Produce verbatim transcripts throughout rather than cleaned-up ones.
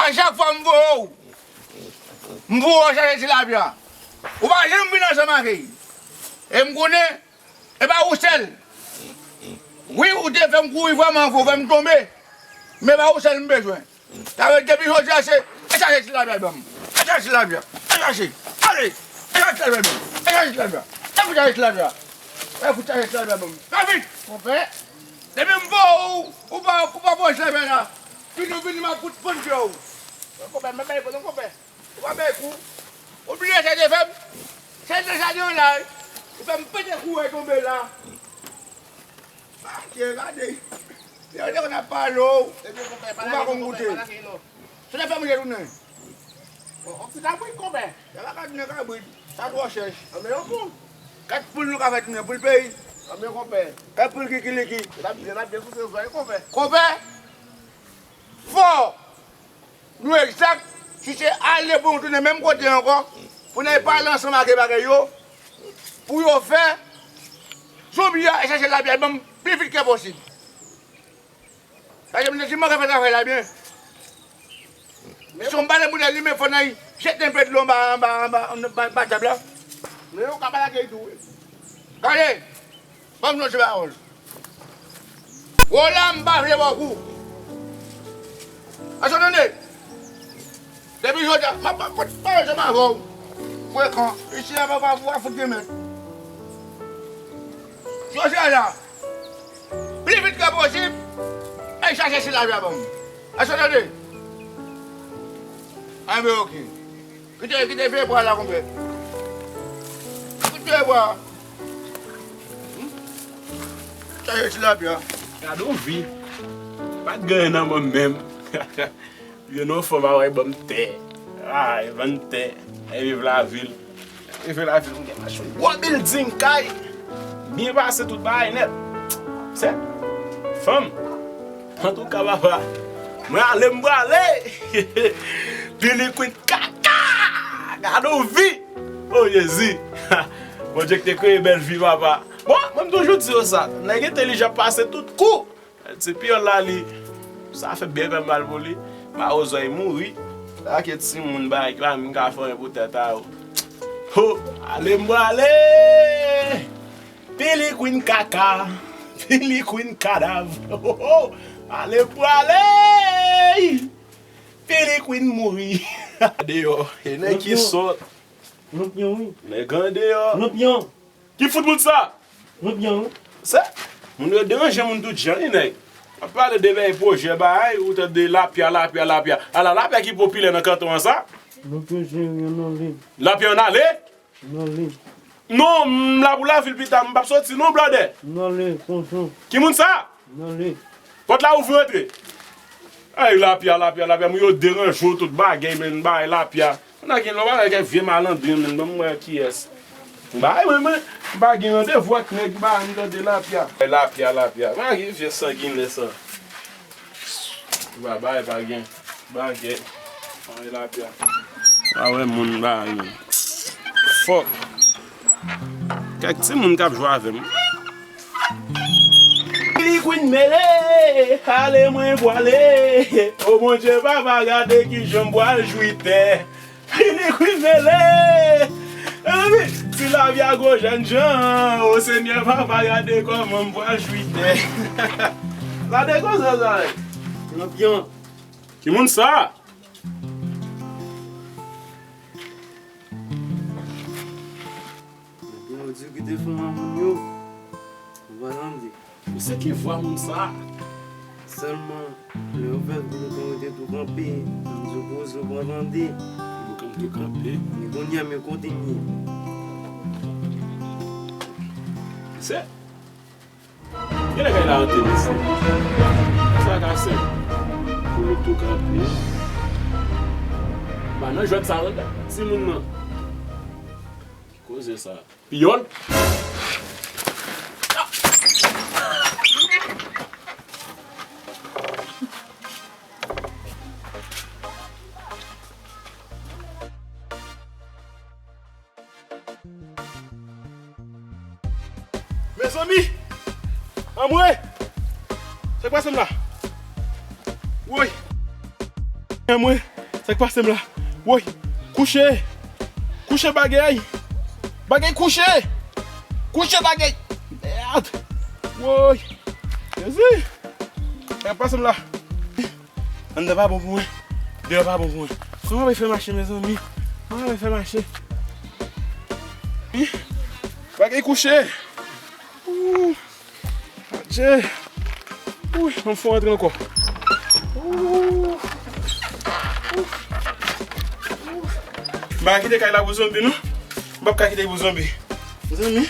A chak fwa m voye w, m voye w chache tilapya. Ou pa janm vin ansanm ak li. E m konnen, e pa ou sèl. Wi, ou te fè m kouri vrèman fò, ou fè m tonbe. Men e pa ou sèl m bezwen. Sa vle di depi jodi a se, e chache tilapya ban m. E chache tilapya. E chache. Ale. E chache tilapya ban m. E chache tilapya. E fout chache tilapya. E fout chache tilapya ban m. Fè vit. Konpè. Depi m voye w, ou pa, ou pa voye tilapya la. Vini, vini, m ap fout pann pye w. Konpè, mwen bay kou non, konpè. Ou pa bay kou. Ou bliye sa te fè m? Sa te sa te la, wi. Ou fè m pete kou e tonbe la. Adye, gade. Lè yo te konn ap pale w, ou pa konn koute. Sa te fè manje tounen. Yon ti kabrit, konpè. Sa pa ka tounen kabrit. Sa twò chèch. Anben yon kou. Kèk poul nou ka fè tounen, poul peyi. Anben konpè. Kèk poul kikiliki. Konpè. Fò nou egzak, si se ale pou nou tounen menm kote ankò, pou n al pale ansanm ak bagay yo, pou yo fè zonbi a e chache tilapya ban m pi vit ke posib. Paske m te di m manke fè travay la byen. Si yon balè moun alimen fò n al jete enpe dlo anba, anba, anba, anba, anba tab la. Men yo ka pale ak li tou, wi. Gade, ban m yon ti pawòl. Wola, m pa vle ba w kou. Èske w tande? Depi jodi a, m ap, m ap pot pawòl sa m avè w. Frekan, isi a pa, pa, pa fout gen mèt. Jodi a la, pli vit ke posib, al chache tilapya ban m. Èske w tande? Anben, oke. Kite, kite vye bwa la, konpè. Kite vye bwa. Hmm? Chache tilapya. Gade yon vi. Pa t gen anyen nan men m menm. Yo nan fanm a wè ban m tè. Ay, vann tè. Ay, viv lavil. Rive lavil, m gen machin, gwo bilding, kay. Byen pase tout bagay nèt. Se fanm. Antouka, papa, mwen ale, m prale. Billy Queen kaka. Gade yon vi. O Jezi. Bondye ki te kreye bèl vi, papa. Bon, mwen m toujou di yo sa. Nèg entèlijan pase tout kou. Ti piyòl la, li, sa fè byen fè mal pou li. Mawozo, li mouri. Sa ke timoun bagay la, m ka fè anyen pou tèt a yo. Ho, ale m prale. Billy Queen kaka. Billy Queen kadav. Ho, ho, ale m prale. Billy Queen mouri. Deyò, e nèg ki sòt. Lanpyon, wi. Nèg andeyò. Lanpyon. Ki fout moun sa? Lanpyon, wi. Se moun yo deranje moun tout jan, wi, nèg. Ap pale de bay pwojè, bay, ou tande lapya, lapya, lapya. Ala lapya ki popilè nan kanton an sa. Lanpyon, se yon non li. Lapya ann ale? Non li. Non, m la pou lavil pita, m p ap soti non, blòdè. Non li, tonton. Ki moun sa? Nan li. Pòt la ouvri, antre. Ay, lapya, lapya, lapya. Moun yo deranje w tout bagay, men, bay lapya. Moun nan gen lò, bagay gen vye malandren, men, ban m wè kiyès. Bay, mwen, mwen, m pa gen randevou ak nèg, bay, m tande lapya. Ay, lapya, lapya. Bagay vye sanginè sa. Ba, bay, pa gen. Bagay. Ay, lapya. Pa wè moun, bay, men. Fòk. Kèk timoun k ap jwe avè m. Billy Queen mele, ale mwen pwale. O Bondye papa, gade kijan m pwal jwi tè. Billy Queen mele. Epi, ti lapya gwo jènjan. O Senyè papa, gade kòman m pwal jwi tè. Gade konsa sa ye. Lanpyon. Ki moun sa? Lanpyon, yo di w kite fanm a moun yo. Ou pa tande. Se ki vwa moun sa? Sèlman, lè yo fè l vin, ou konn rete tou kanpe, m di w poze, ou pa tande. Ou konn tou kanpe. Men kounye a, men kote m ye. Se Gen lè kay la antre, mesye. Sa ka senp. Pou nou tou kanpe. Pa nan jwèt sa, non, timoun nan. Ki koze sa? Piyòl? Mezanmi! Anmwe! Sa k pase m la? Woy! Anmwe! Sa k pase m la? Woy! Kouche! Kouche bagay! Bagay kouche! Kouche bagay! Mèd! Woy! Jezi! Sa k pase m la? Anndan pa bon pou mwen. Deyò pa bon pou mwen. Kòman mwen fè mache, mezanmi? Kòman mwen fè mache? Bagay kouche! Ooh! Adje! Ooh! Ann fè antre ankò. Ooh! M pa ka kite kay la pou zonbi, non. M p ap ka kite pou zonbi. Mezanmi,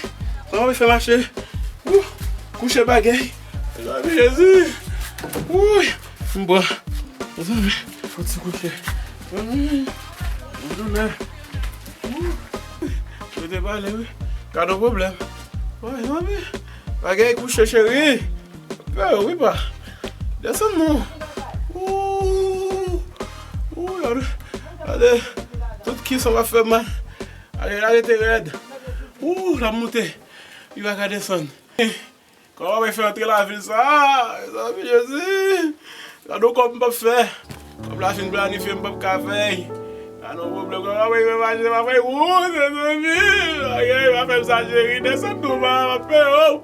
kòman mwen fè mache? Ooh! Kouche bagay. Mezanmi, Jezi! Ooh! M pran. Mezanmi, fò ti kouche. Mezanmi, m doulè. Ooh! Yo te pale, wi. Gad yon pwoblèm. Woy, zanmi. Bagay kouche, cheri. Pè, wi, pa. Desann non. Ooh! Ooh, gade. Gade. Tout kis an va fè mal. Gade, gade, te rèd. Ooh, l ap monte. Li pa ka desann. Kòman mwen fè antre lavil sa? Mezanmi, Jezi! Gade yon kòb m p ap fè. Kòb la fin planifye, m p ap ka fè l. Gade yon pwoblèm. Kòman mwen fè mache, m ap fè wout, mezanmi? Ay, ay, m ap fè m sa, cheri. Desann tou, m ap peye w.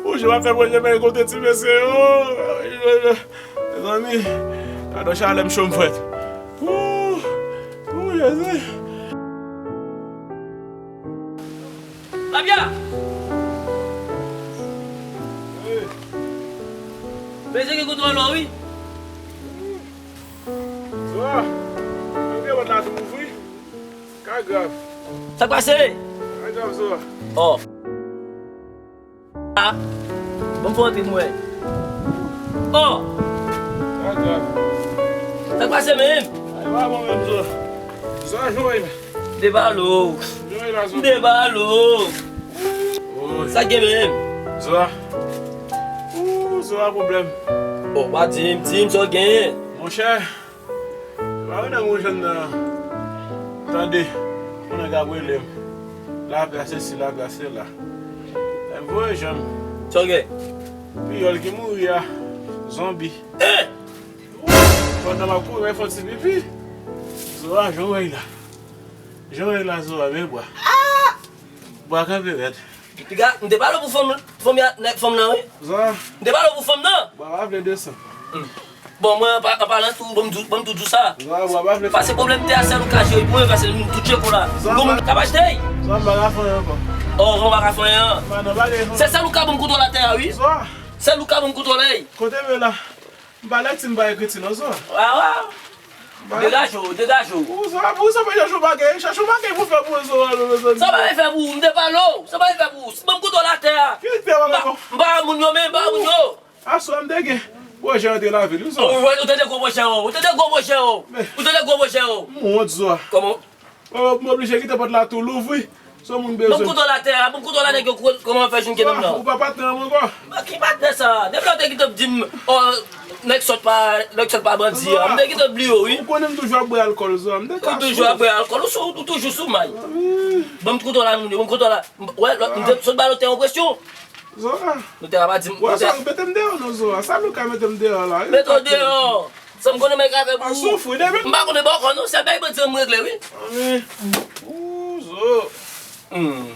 Ou, je m ap fè manje, mwen kote ti mesye yo. Mezanmi, gade yon chalè m cho m frèt. Ooh! Ooh, Jezi! Lapyè! Wi. Mesye gen kontwòl ou, wi. Zoa, malgre pòt la tou ouvri, ka grav. Sa k pase? Ka grav, Zoa. Oh. Ah. Bon, fò antre m wè. Oh. Sa grav. Sa k pase menm? Ay, pa bon menm, Zoa. Zoa, jan w ye la? M te pale w. Jan w ye la, Zoa? M te pale w. Woy. Sa gen menm? Zoa. Ooh, Zoa, pwoblèm. Oh, pa di m, di m sa w genyen. Monchè. Mwen nan yon jèn nan. Tande, yon nèg ap rele m. Lapè sesi, lapè sela. Mwen voye jan m. Sa w gen? Piyòl ki mouri a. Zonbi. Eh! Pandan m ap kouri, mwen fè yon ti pipi. Zoa, jan w wè la. Jan w wè la, Zoa, men bwa. Bwa kanpe rèd. Piga, m te pale w pou fanm, fanm ya, nèg fanm nan, wi. Zoa. M te pale w pou fanm nan. Bwa pa vle desann. Hmm. Bon, mwen, an pa-, an palan tou, bon, m tou, bon, m tou di w sa. Zoa, bwa pa vle. Pase pwoblèm tè a, sèl ou ka jere pou mwen, pase m tou tcheko la. Zoa, bon, m pa ka achte l. Zoa, m pa ka fè anyen ankò. Oh, ou pa ka fè anyen. M pa nan bagay, non. Se sèl ou ka ban m kontwòl a tè a, wi. Zoa. Sèl ou ka ban m kontwòl, ey. Kote m ye la? M pa lekti, m pa ekriti, non, Zoa. Wa, wa. Degaje w, degaje w. Ou sa, ou sa pa chache yon bagay, chache yon bagay pou fè pou Zoa, non, mezanmi. Sa pa fè pou ou, m te pale w. Sa pa fè pou ou. Si ban m kontwòl a tè a. Ki tè a, m pa, m pa moun yo, men m pa moun yo. Aswè m te gen pwojè antre lavil, wi, Zoa. Ou, ou tande gwo pwojè, o. Ou tande gwo pwojè, o. Ou tande gwo pwojè, o. M wont, Zoa. Kòman? Ou, m oblije kite pòt la tou louvri. Sa moun bezwen? Ban m kontwòl a tè a, ban m kontwòl a nèg yo, kòman fè jwenn ke nonm nan? Ou pa patnè m ankò? Ki patnè sa? Depi lè w te gentan di m, oh, nèg sòt pa, nèg sòt pa bandi a. M te gentan bliye w, wi. Ou konnen m toujou ap bwè alkòl, Zoa. M te ka sou. Ou toujou ap bwè alkòl, ou sou, ou toujou sou may. Wi. Ban m kontwòl a moun yo, ban m kontwòl a, wè, m te sot ba notè yon presyon. Zoa. Notè a pa di m, wè, notè sa, mete m deyò non, Zoa. Sa nou ka mete m deyò la, wi. Mete w deyò. Sa m konnen mwen ka fè pou ou. Pa soufri, depi. M pa konnen bòkò non, sèl bagay bandi an m regle, wi. Anmè. Ooh, Zo. Hmm.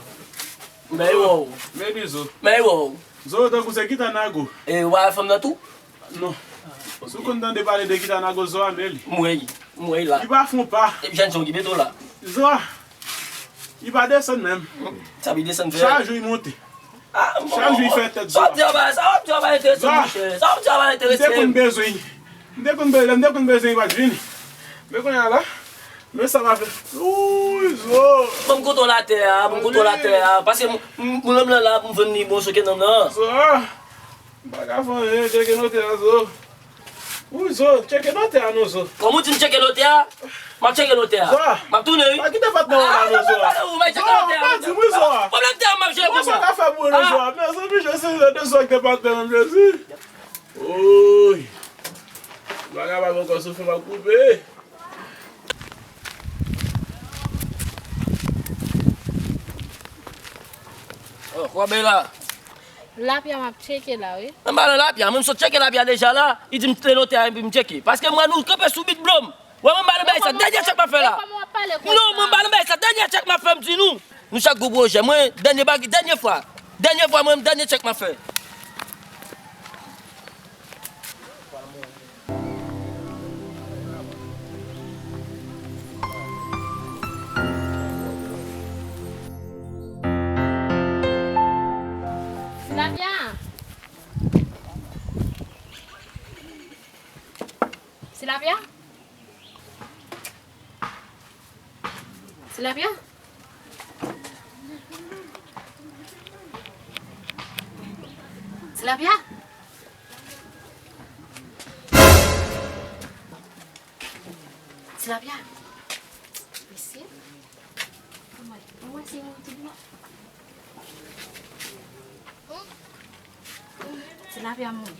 Men e wè w. Men li, Zo. Men e wè w. Zo, tankou se Kitanago. E w pa wè fanm nan tou? Non. Si w konn tande pale de Kitanago, Zoa, men li. M wè l. M wè l la. Li pa fon pa. E jèn jan ki mete w la. Zoa. Li pa desann menm. Sa pi desann fè. Chak jou li monte. Ah, bon. Chak jou li fè tèt Zoa. Sa w di a pa, sa w di a pa enterese m, monchè. Sa w di a pa enterese m. M te konn bezwen. M te konn bezwen, m te konn bezwen li pa t vini. Men kounye a la, men sa m ap fè. Ooh, Zo. Ban m kontwòl a tè a, ban m kontwòl a tè a. Pase m, m, m renmen la pou m vann li bon, soke nonm nan. Zoa. M pa ka fè anyen, tcheke notè a, Zo. Wi, Zo, tcheke notè a non, Zo. Kòman w di m tcheke notè a? M ap tcheke notè a. Zo. M ap tounen, wi. Pa kite patnè w la non, Zo. Ou va tcheke notè a. Zo, pa di m wi, Zo. Pwoblèm tè a m ap jere pou mwen. Sa ka fè pou nou, Zo. Mezanmi, Jezi, se de Zo ki te patnè m, Jezi. Oy. M pa kapab ankò, souf mwen ap koupe. Oh, kòbe la. Lapyè m ap tcheke la, wi. Mwen pa nan lapyè, mwen m sot tcheke lapyè deja la. Li di m te notè a epi m tcheke. Paske m wè nou kanpe sou bit blòm. Wè, mwen ba nou bay sa, dènye tchèk m ap fè la. Non, mwen ba nou bay sa, dènye tchèk m ap fè, m di nou. Nou chak gwo pwojè. Mwen, dènye bagi, dènye fwa. Dènye fwa, mwen, dènye tchèk m ap fè. Tilapia. Tilapia? Tilapia? Tilapia? Tilapia? Mesye? Anmwey, anmwey, se yon ti blan. Tilapia mouri.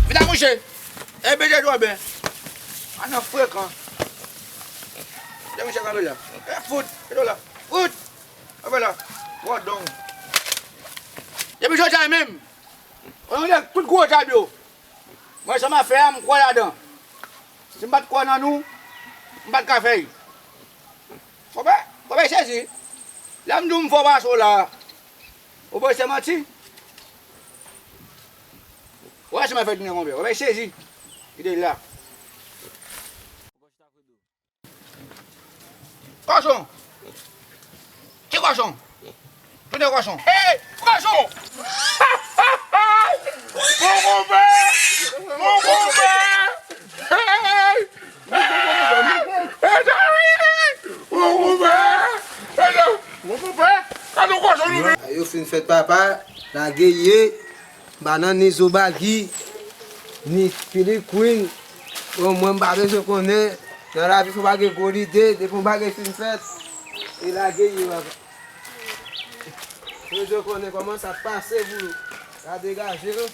Vin la, mouche. E, bebe, dwòbè. A nan frekan. Depi chak ap la. E, fout. E, la. Fout. Ap la. Wò, don. Depi jodi a menm. Mwen, mwen, tout gwo djab yo. Mwen, sa m ap fè a, m kwè ladan. Si m pa t kwè nan nou, m pa t ka fè l. Konpè, konpè, sezi. Lè m di w m fò pase w la. Ou panse se manti? Ou wè sa m ap fè tounen, konpè. Konpè, sezi. Kite l la. Kòchon! Ki kòchon? Tounen kòchon! Hey! Kòchon! Mon konpè! Mon konpè! Hey! Mon konpè! Mon konpè! Mon konpè! Gade yon kòchon nou vin! Yo fin fèt papa, lage ye. M pa nan ni Zo Bagi, ni Pili Queen. Bon, mwen, m pa bezwen konnen. Nan lavi, fò pa gen gwo lide. Depi yon bagay fin fèt, e lage ye, papa. M bezwen konnen kòman sa pase pou nou. Ka degaje, non?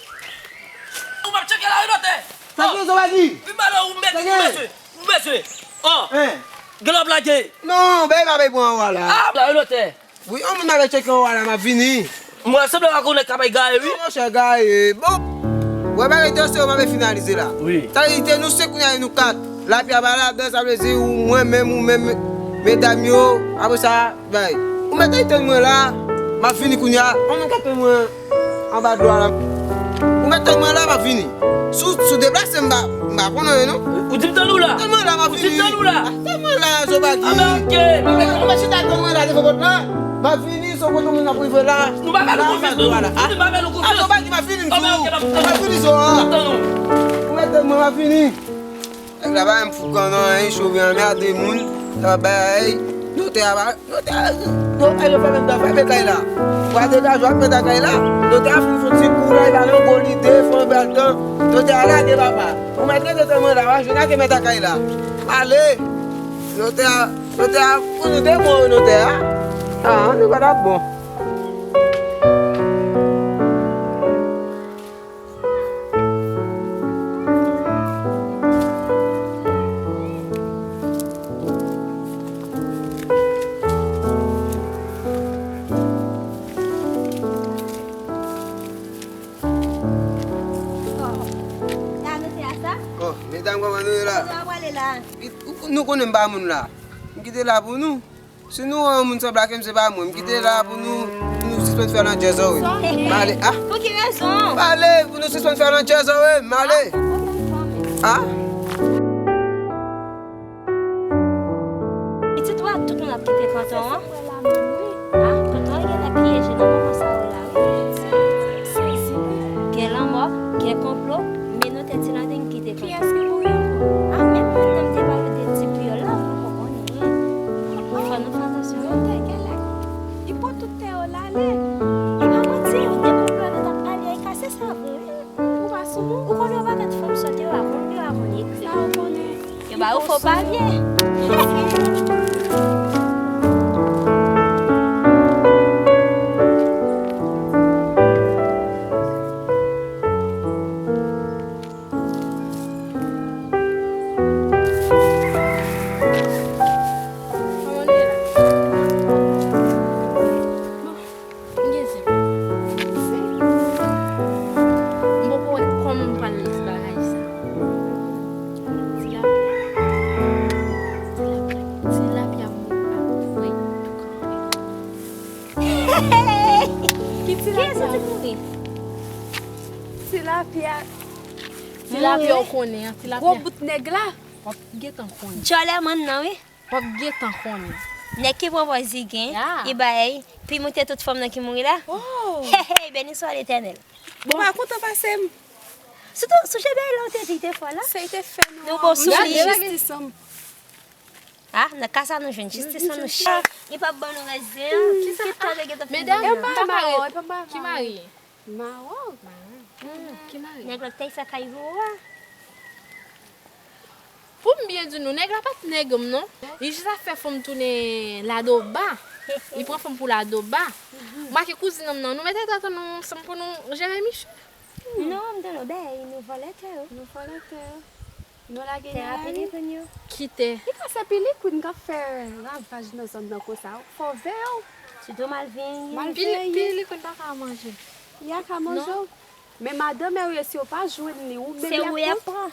Ou p ap tcheke la, wi, lotè. Sa gen, Zo Bagi? Wi, malo, ou mèt, ou bezwen, ou bezwen. Oh. Gen lòt lage. Non, bay pa bay pou anwa la. Ah, la, wi, lotè. Wi, yon moun avè tchèk yo a la, m ap vini. Mwen sanble pa konnen ka bay gaye, wi. Non, monchè, gaye. Bon, wè bagay te yo, se yo m ap finalize la. Wi. Sa vle di, nou senk, kounye a nou kat. Lapyè pa ladan, sa vle di, ou mwen menm, ou menm, medam yo. Apre sa, bay. Ou mèt tann mwen la, m ap vini kounye a. Yon moun k ap tann mwen anba dlo a la. Ou mèt tann mwen la, m ap vini. Si w, si w deplase, m pa, m pa konnen, non. Ou di m tann ou la? Tann mwen la, m ap vini. Ou di m tann ou la? Ah, tann mwen la, Zo Bagi. Ah, ben, ok. Ah, ben, ou mèt chita tann mwen la, devan pòt la. M ap vini, se yon kote moun ap rive la. Nou pa fè nou konfyans, non. Nou pa fè nou konfyans. Ah, Zo Bagi, m ap vini, m di w. Ah, ben, ok, m ap tann ou. M ap vini, Zo, ah. M ap tann ou. Ou mèt tann mwen, m ap vini. Nèg la pa menm foukan nan anyen, chove anmède moun, sa bay, notè a pa, notè a, notè a yo fè menm tan fèmen kay la. Bwa degaje w ap mete kay la. Notè a fin fon ti kou la, li pa nan gwo lide, fon bèl tan. Notè a lage papa. Ou mèt rete tann mwen la, w a jwenn ake mèt kay la. M ale. Notè a, notè a, pou nou de mo, notè a. Ah, nou pa t ap bon. Oh, medam, kòman nou ye la? Kote w prale la? Nou konnen m pa moun la. M kite la pou nou. Si nou wè yon moun sanble ak m, se pa mwen. M kite la pou nou, pou nou sispann fè landjè zòrèy. M ale, ah. Pou ki rezon? M ale, pou nou sispann fè landjè zòrèy. M ale. Ah. Pitit, ou wè tout moun ap kite kanton an? Ah, kanton an genlè pyeje nan moman sa yo la, wi. Gen lanmò, gen konplo, men notè Tilandeng kite kanton an. Kiyès ki mouri ankò? Ah, menm moun nan m te pale de ti piyòl la, ou poko konnen. Fò nou fè atansyon. Notè, genlè. Li pran tout tè yo, l ale. E pa manti, de konplo nou t ap pale a, e ka se sa vre, wi. Ou pa sou moun. Ou konnen yo pa mèt fanm sòt, yo pa konn li, yo pa konn ekri. Sa yo konnen. Yo ba yo Pa byen. M gen zen. M poko wè kòman m pral lès bagay sa. Tilapya. Tilapya. Tilapya mou ak frèt tou kanpe. Ki tilapya? Kiyès ki mouri? Tilapya. Tilapya ou konnen an, tilapya. Gwo bout nèg la. W ap gentan konnen. Djòlè mann nan, wi. W ap gentan konnen. Nèg ki pran pòz li gen, li bay, pi moute tout fanm nan ki mouri la. Oh! Hey, hey, beni swa Letènèl. Ou pa kontan pase m? Sitou, sonje bagay la ou te di te fò la. Sa te fè nou. Nou bon sou li. Jistis ansanm. Ah, nan ka sa nou jwenn jistis lan nou chak. Li p ap ban nou rès zen an. Kisa? Tout tan yo gentan fin. Medam, e pa mawon, e pa mawon. Ki mari? Mawon. Ki mari? Nèg la t al fè kay vou a. Pou m byen di nou, nèg la pa t nèg m non. Li jis ap fè fanm tounen ladoba. Li pran fanm pou ladoba. M ak kouzin m nan, nou mete tèt nou ansanm pou nou jere misye. Non, m tande w bay, nou vòlè tè yo. Nou vòlè tè yo. Nou lage nan lari. Ki tè? Li ka se pilikou'n k ap fè ravaj nan zòn nan konsa. Fò w veye w. Sitou malveyan. Malveyan. Pilikou'n pa ka manje. Li a ka manje w. Men madanm mwen, si w pa jwenn li, ou menm y ap pran.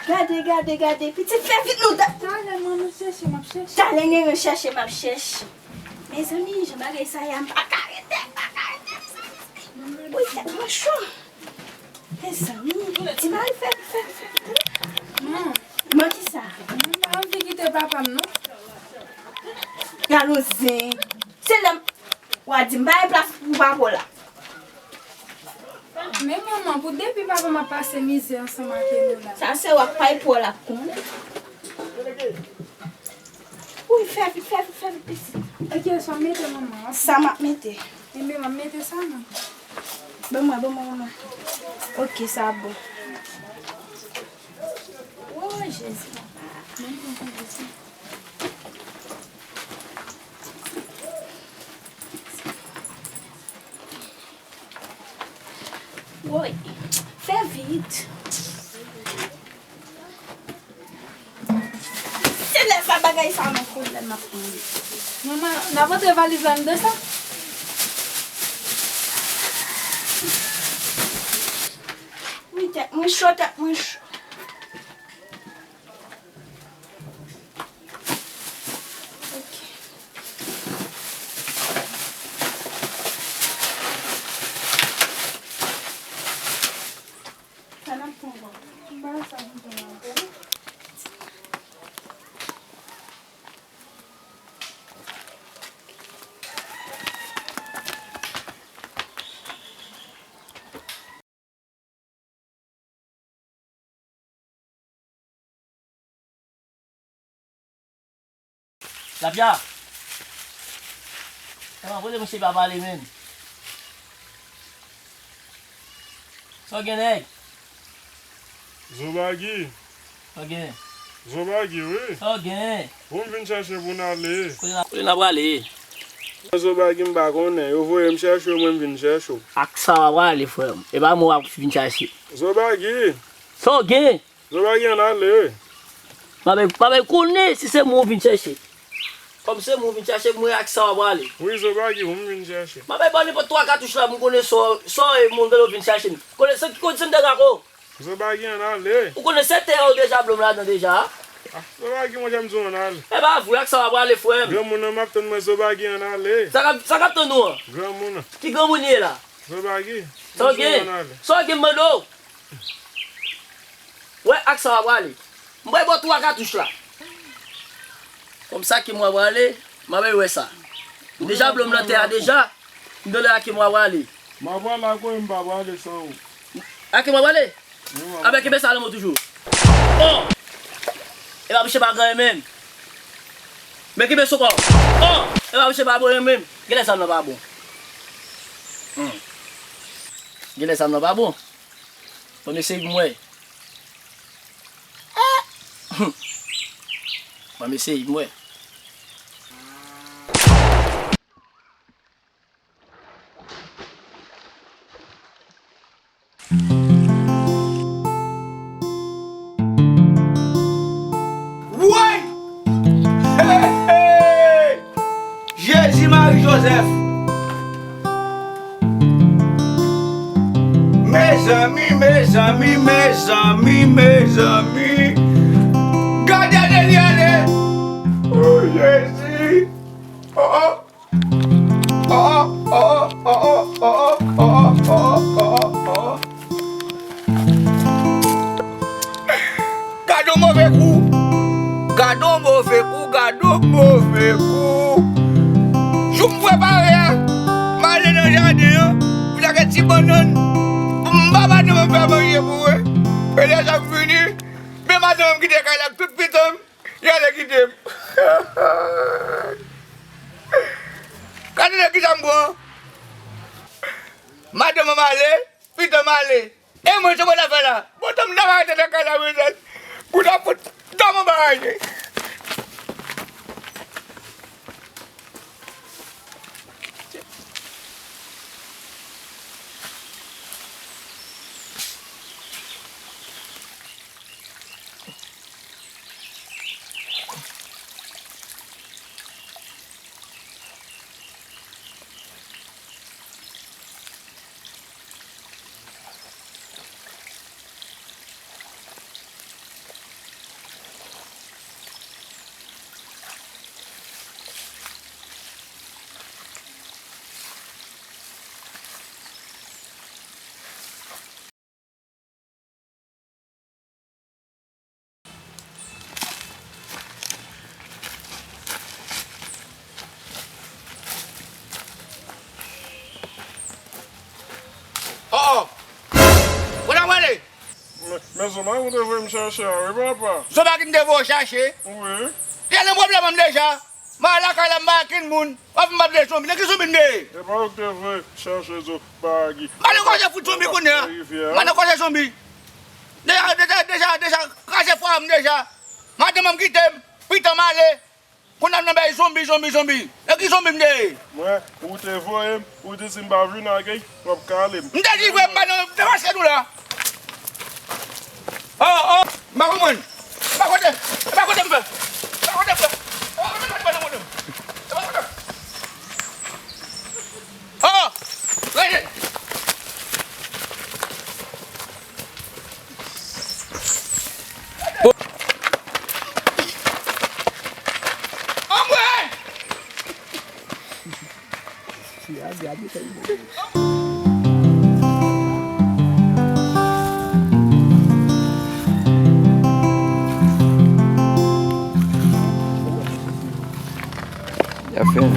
Gade, gade, gade. Pitit, fè vit nou. Talè mwen, nou chèche, m ap chèche. Talè mwen, nou chèche, m ap chèche. Mezanmi, jan bagay sa ye a, m pa ka rete, m pa ka rete, mezanmi. Wi, tèt mwen cho. Mezanmi, ti mari fè, fè, fè. Man. Man ki sa? Mwen pa anvi kite papa m, non. Galo zen. Se lè w a di m pa gen plas pou papa w la. Men manman, pou depi papa m ap pase mizè ansanm ak nou la. Sa se w ak pay pou w la konnen. Wi, fè vit, fè vit, fè vit, pitit. Ok, sa w mete manman. Sa m ap mete. Enben, m ap mete sa non. Ban mwen, ban mwen, ban mwen. Ok, sa bon. Oh, Jezi, papa. Woy, fè vit. Se lè sa bagay sa nan kou lè m ap pran. Manman, n ap antre valiz la anndan sa? Wi, tèt mwen cho, tèt mwen cho. Ok. Sa n ap pran ankò? M pa wè sa pou pran ankò. Tilapya! Kòman, kote mesye pa pale menm? Sa w gen, nèg? Zo Bagi. Sa w gen? Zo Bagi, wi. Sa w gen? Ou m vin chèche pou n ale. Kote n a, kote n a prale? Zo Bagi, m pa konnen. Yo voye m chèche w, mwen m vin chèche w. Ak sa w a prale, frè m? E pa mwen w ap vin chèche. Zo Bagi. Sa w gen? Zo Bagi, ann ale. M pa bay, m pa bay konnen si se mwen w vin chèche. Kòm se mwen w vin chèche, mwen ak sa w a prale. Wi, Zo Bagi, ou m vin chèche. M pa bay ba nenpòt twa katouch la, m konnen sa w, sa w e moun gade w vin chèche m. Konnen se ki kondisyon m te ka ko. Zo Bagi, ann ale. Ou konnen se tè a ou deja blo m ladan deja. Ah, Zo Bagi, mwen janm di w ann ale. E pa vre, ak sa w a prale, frè m. Granmoun nan m ap tann mwen, Zo Bagi, ann ale. Sa k ap, sa k ap tann ou an? Granmoun nan. Ki granmoun li ye la? Zo Bagi, sa w gen? Sa w gen, m mande w? Wè ak sa w a prale. M bay ba w twa katouch la. Kòm sa ki mwen prale, m a bay wè sa. M deja blo m nan tè a deja. M tande ak ki mwen prale. M a prale ak ou, m pa prale san ou. Ak ki mwen prale? Wi, m a prale. Anben kenbe sa nan men w toujou. Oh! E pa misye pa gen anyen menm. Men kenbe sou kò w. Oh! E pa misye pa bon menm. Genlè zam nan pa bon. Hmm. Genlè zam nan pa bon. Bon, mesye, m wè. Eh! Ban m eseye m wè. Woy! Hey, hey! Jezi, Mari, Jozèf. Mezanmi, mezanmi, mezanmi, mezanmi. Gade lè li ale. Oh, Jezi. Oh, oh. Oh, oh, oh. Gade yon move kou. Gade yon move kou, gade yon move kou. Jou m prepare a, m ale nan jaden an, pou m ta gen ti bannann, pou m ba madanm mwen fè manje pou mwen. E lè sa m vini, men madanm mwen kite kay la ak tout pitit mwen. Yo ale kite m. Gade nan kisa m pran. Madanm an ale, pitit an ale. E mwen, se mwen l ap fè la. Bon, tan m ta va rete nan kay la, mezanmi. Pou ta fout dòmi anba raje. Oh, oh. Kote w prale? Men, men Zoma ou te voye m chache a, wi, papa. Zoma ki m te voye w chache? Wi. Li nan pwoblèm an deja. M al lakay la, m pa gen moun. W ap vin m ap de zonbi. Nan ki zonbi m te ye? E pa ou ki te voye chache zo bagay. M pa nan kòse fout zonbi kounye a. M pa nan kòse zonbi. Deja, deja, deja, deja, kraze fwa m deja. Madanm an kite m, pitit an ale. Kounye a m nan bay zonbi, zonbi, zonbi. Nan ki zonbi m te ye? Mwen, ou te voye m, ou di si m pa vin ak w, w ap kale m. M te di vre, m pa nan, te mache nou la. Oh, oh, m pa konprann. E pa kote, e pa kote m fè. E pa kote m fè. E pa kote m fè, e pa kote m fè. Oh, rete. Anmwe! Ya fini.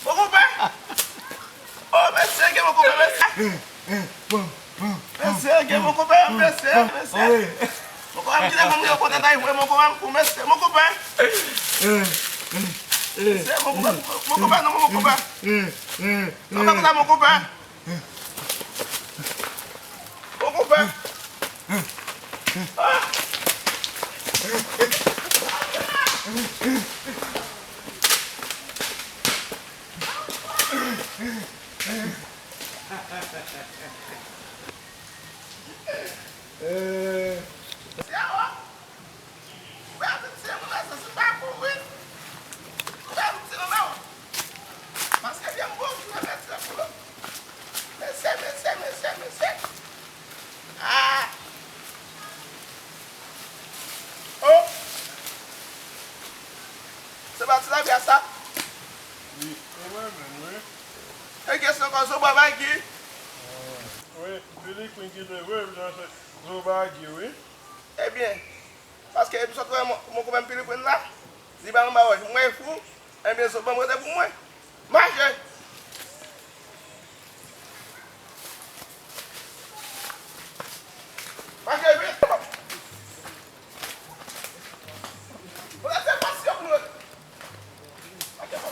Mon konpè! Oh, mesye, gen mon konpè, mesye! Mesye, gen mon konpè, mesye, mesye! Mon konpè, m kite fanm yo kontan tay vre, mon konpè, m pou mesye, mon konpè! Mesye, mon konpè, mon konpè, non, mon konpè! Non, pa konsa, mon konpè! Mon konpè! Ah! Mesye, oh! Ou pa vin tire mwen, mesye, si pa pou wi. Ou pa vin tire non. Paske byen m bon, ou pa vin tire pou non. Mesye, mesye, mesye, mesye. Ah! Oh! Se pa ti lapli a sa? Wi, se mwen menm, wi. E kesyon kòz ou bò bay ki? Wi. Pilikwin ki dwe vre, jan se Zobagi, wi. Ebyen, paske epi sot wè mon, mon konpè m Pilikwin la, li ba mwen bagay, mwen fou, ebyen, Zobagi rete pou mwen. Mache! Mache vit! Bon, se pasyon pou nou. Mache fò.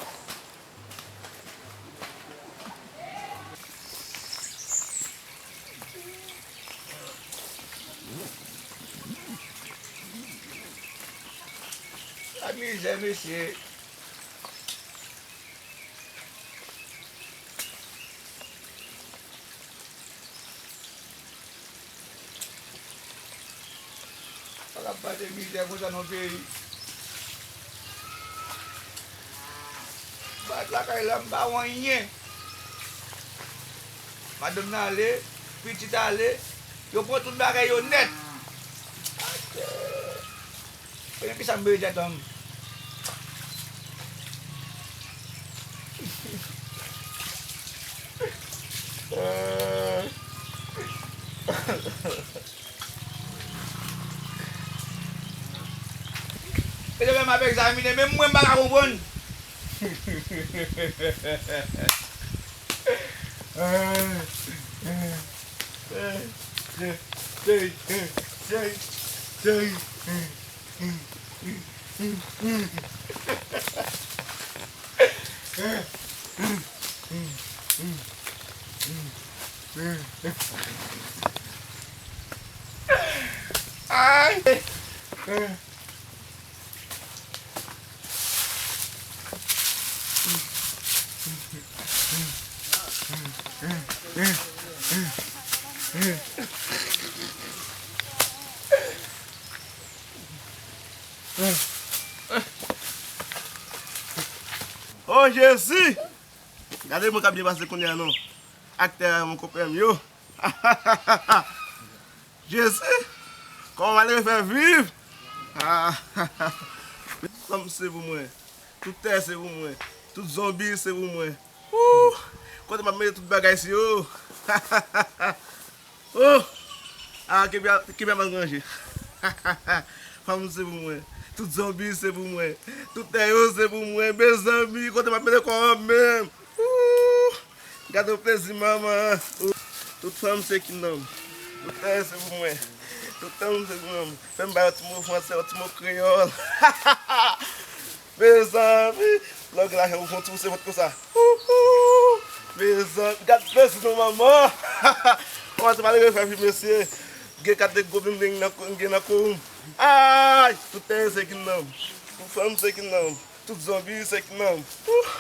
Ak mizè, mesye. Sa k ap pase mizè konsa nan peyi. Bat lakay la, m pa wè anyen. Madanm nan ale, pitit ale, yo pran tout bagay yo nèt. Konnen kisa m bezwen tèt an m. E de m ap egzamine, menm mwen m pa ka konprann. Ay! O Jezi! Gade moun k ap byen pase kounye a non. Aktè a, mon konpè m yo. Jezi! Kòman malere fè viv? Ah, fanm se pou mwen. Tout tè se pou mwen. Tout zonbi se pou mwen. Ooh! Kote m ap mete tout bagay si yo? Oh! Ah, kenbe a, kenbe a mal ranje. Fanm se pou mwen. Tout zonbi se pou mwen. Tout tè yo se pou mwen. Mezanmi, kote m ap mete kò an menm? Ooh! Gade yon plezi manman. Ooh! Tout fanm se ki nonm. Tout tè se pou mwen. Tout fanm se pou mwen. Fè m ba yo ti mo fransè, yon ti mo kreyòl. Mezanmi, lè w gen lajan, ou fè yon ti pouse vant konsa. Ooh, ooh. Mezanmi, gad plezi non manman. Kòman se malere fè viv mesye? Gen kat de gwo binding nan ko-, gen nan kou. Ay, tout tè se ki nonm. Tout fanm se ki nonm. Tout zonbi se ki nonm. Ooh.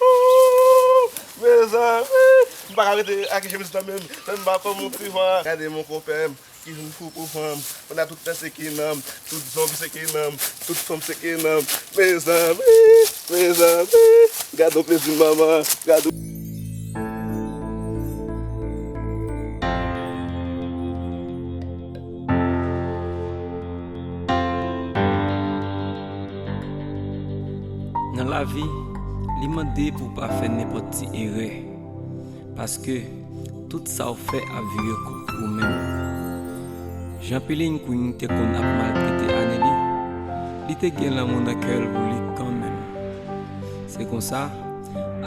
Ooh. Mezanmi, m pa ka rete ak chemiz nan menm. Fè m ba kò m yon ti vwa. Gade mon konpè m. Ki vin fou pou fanm. Pandan tout tè se ki nonm, tout zonbi se ki nonm, tout fanm se ki nonm. Mezanmi, mezanmi, gad yon plezi manman, gad yon. Nan lavi, li mande pou w pa fè nenpòt ti erè. Paske tout sa w fè ap vire kont ou menm. Jan Pilinkwing te konn ap maltrete Aneli, li te gen lanmou nan kè l pou li kanmenm. Se konsa,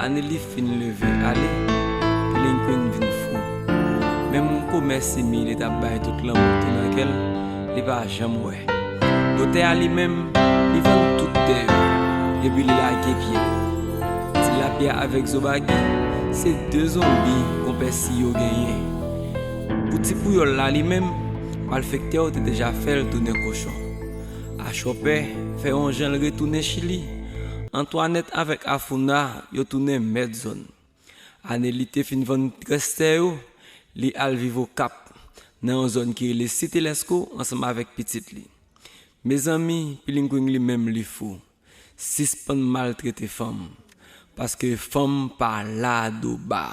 Aneli fin leve ale, Pilinkwing vin fou. Menm yon komè simi li t ap bay tout lanmou ki te nan kè l, li pa janm wè. Dotè a li menm, li vann tout tè yo, epi li lage pye l. Tilapya avèk Zobagi se de zonbi konpè si yo genyen. Pou ti pouyòl la li menm, malfektè yo te deja fè l tounen kochon. Achòpè fè yon jan l retounen Chili. Antwanèt avèk Afouna yo tounen mèt zòn. Aneli te fin vann rès tè yo, li al viv Okap, nan yon zòn ki rele Site Lèsko ansanm avèk pitit li. Mezanmi, Pilinkwing li menm li fou. Sispann maltrete fanm, paske fanm pa la do ba.